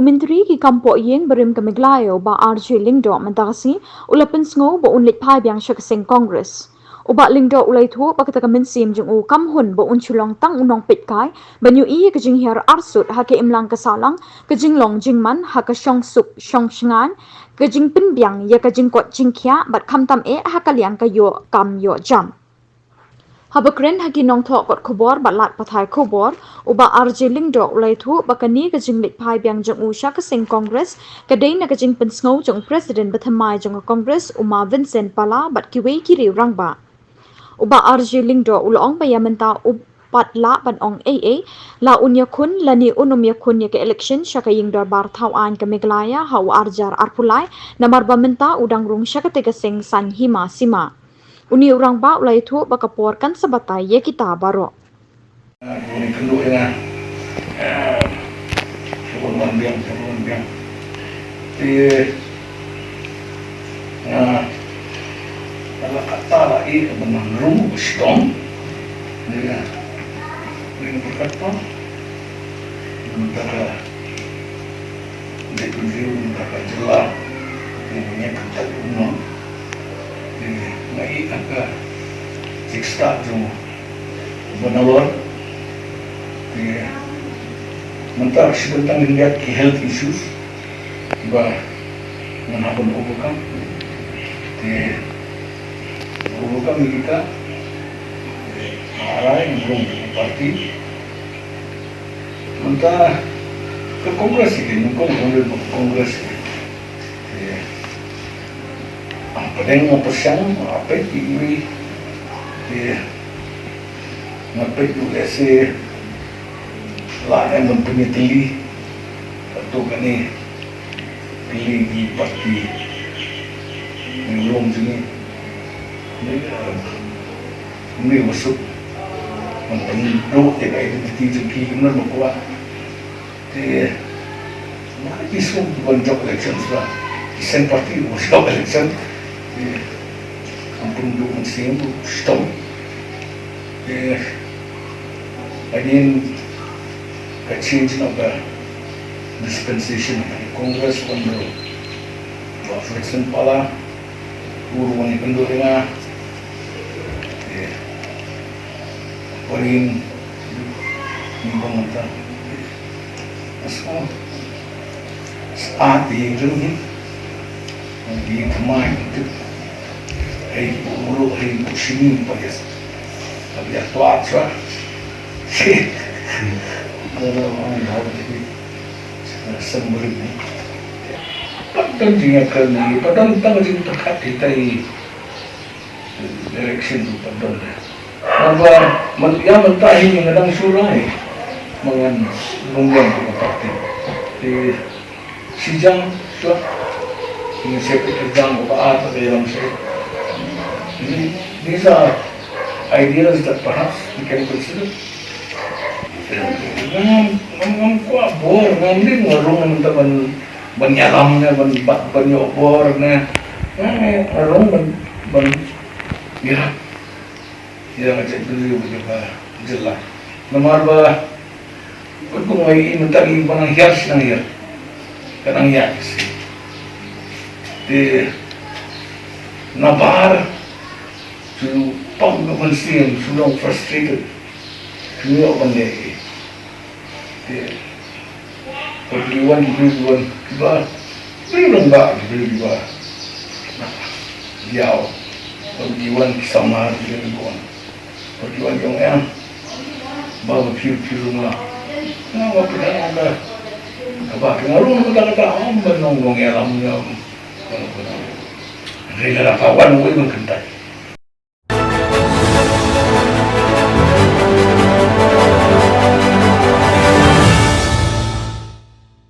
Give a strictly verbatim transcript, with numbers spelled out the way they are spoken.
Myntri ki kam poh ïing barim ka Meghalaya u Bah R J Lyngdoh mynta ka sngi u la pynsngew ba un leit phai biang sha ka seng Congress. U Bah Lyngdoh u la ïathuh ba kata ka mynsiem jong u kam hun ba un shu long tang u nongpeitkai ban ïohi ïa ka jinghiar arsut ha ka imlang ka sahlang, ka jinglong jingman ha ka shongsuk shongshngaiñ, ka jingpynbiang ïa ka jingkoit jingkhiah bad khamtam eh ha ka liang ka ïoh kam ïoh jam. Haba kren ha ki nongthoh kot khubor bad lad pathai khubor, u Bah R J Lyngdoh u la ïathuh ba kane ka jingleit phai biang jong u sha ka seng Congress ka dei na ka jingpynsngew jong u President bathymmai jong ka Congress u Ma Vincent Pala bad kiwei ki riew rangbah. U Bah R J Lyngdoh u la ong ba ïa mynta u pat lah ban ong ei ei la un ïakhun lane un ym ïakhun ïa ka election sha ka ïing dorbar thaw aiñ ka Meghalaya ha u arjar arphew lai, namar ba mynta u dang rung sha kata ka seng saiñ hima sima. Une u rangbah u la ïathuh ba ka por kan sa batai ïa kita baroh. Ah, ïa une kynduh ïa nga. Ah, sha ban wan biang, sha ban wan biang. Te nga la katta la ïa ban nang rung ba shitom. Ïa, ïa, ba katta. Mynta ka dei pynriew mynta ka jylla. Ïa, ïa, ka jylla. Ïa, nga ïa ka jingstad jong Bangalore. Te mynta ka shi bynta ngin ïa ki health issues kiba ngan hap ban overcome. Te overcome ïa kita. Te nga rai ngan rung party. Mynta ka Congress ïa ki, nyngkong ka Congress ïa ki. Te, ah, pdeng nga pyrshang, nga peit ïa iwei. Te, nga peit u lehse la em ban pynïatylli. Katto katne tylli ki party. Ngi long jong ngi. Ngi, eh, ngi wasuk. Ban pynduh ïa ka identity jong ki kumno ba kwah. Te, ma ki shu ban jop election shuwa. Ki seng party ban jop election. Te, kam pynduh mynsiem, shitom. Te, again, ka change of the dispensation. Congress wan ruh. Bah Vincent Pala, u ruh wan ïakynduh ïa nga. Te, wan ïa ngi bang mynta. Sa, sa ïing jong ngi. Ïing thymmai tu. Hei, u ruh, hei, u shini pa ïa. Tapi ïa tuat shuwa. Ïa, ïa, ïa, ïa, ïa, seng beri ni. Pat don jingïakren hi, pat don tang jingpyrkhat hi tai. Direction ruh pat don. Namar ba, man, ïa mynta hi nga dang shu rai. Ma ngan rung biang ka party. Te, shi jang, shuwa. Ngi sep ïa ka jang kaba ar, kaba ïalam sep. These, these are ideas that perhaps we can consider. Ngam, ngam, ngam kwah bor, ngam dei nga rung mynta ban, ban ïalam ne, ban, ban, ban ïoh bor ne. Nga, nga rung ban, ban ïarap ïa ka jaitbynriew bad ïa ka jylla. Namar ba, kut kum nga ïohi mynta ngi ba nang hiar shi nang hiar. Ka nang ïaid shi. Te, nabar, shu pang ka mynsiem, shu long frustrated. Shu ïoh ban leh. Te, wat ki wan, ki briew ki wan, kiba, ki briew rangbah, ki briew kiba ïaw. Wat ki wan ki samla, ki briew ki wan. Wat ki wan ki ong em. Ba, ba phi, phi rung la. Nga, nga pynang ka. Kaba, nga rung la ka, ka, ong ban ong, ong ïalam ïa. Nga rung la ka, wan ong ban kyntait.